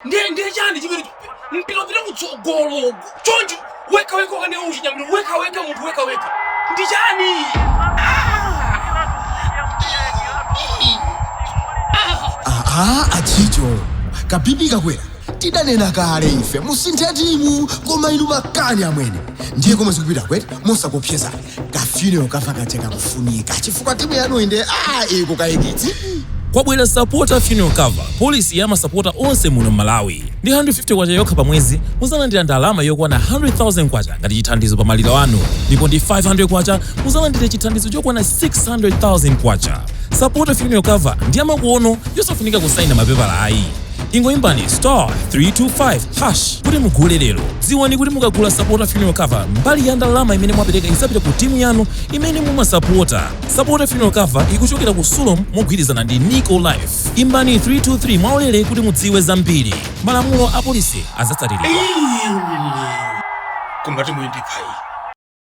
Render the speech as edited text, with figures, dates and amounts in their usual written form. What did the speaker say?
Ndiye chani chimene mpira upita kutsogolo chonchi, weka weka, ukane uchinyamiro weka weka, munthu weka weka, ndi chani? Aa, achicho kabibi kakwera, tidanena kale ife musinthe timu, koma inu makani amwene. Ndiye komwe zikupita kweti musakupyezani kafuneral cover kaja kakufunika chifukwa timu yanu inde a ikukayikitsi. Kwabwera Supporter Funeral Cover, policy ya masapota onse muno Malawi. Ndi 150 kwacha yokha pa mwezi muzalandira ndalama yokwana 100,000 kwacha ngati chithandizo pa maliro anu, ndipo ndi 500 kwacha muzalandira chithandizo chokwana 600,000 kwacha. Supporter Funeral Cover ndi amakono, yosafunika kusaina mapepala ayi. Ingoimbani *325# kuti mugule lero. Dziwani kuti mukagula Supporter Funeral Cover, mbali ya ndalama imene mwapereka izapita ku timu yanu imene mumasapota. Supporter Funeral Cover ikuchokera ku Sulom mogwirizana ndi Nico Life. Imbani 323 mwaulere kuti mudziwe zambiri. Malamulo a policy adzatsatiridwa. Koma timu indiphayi.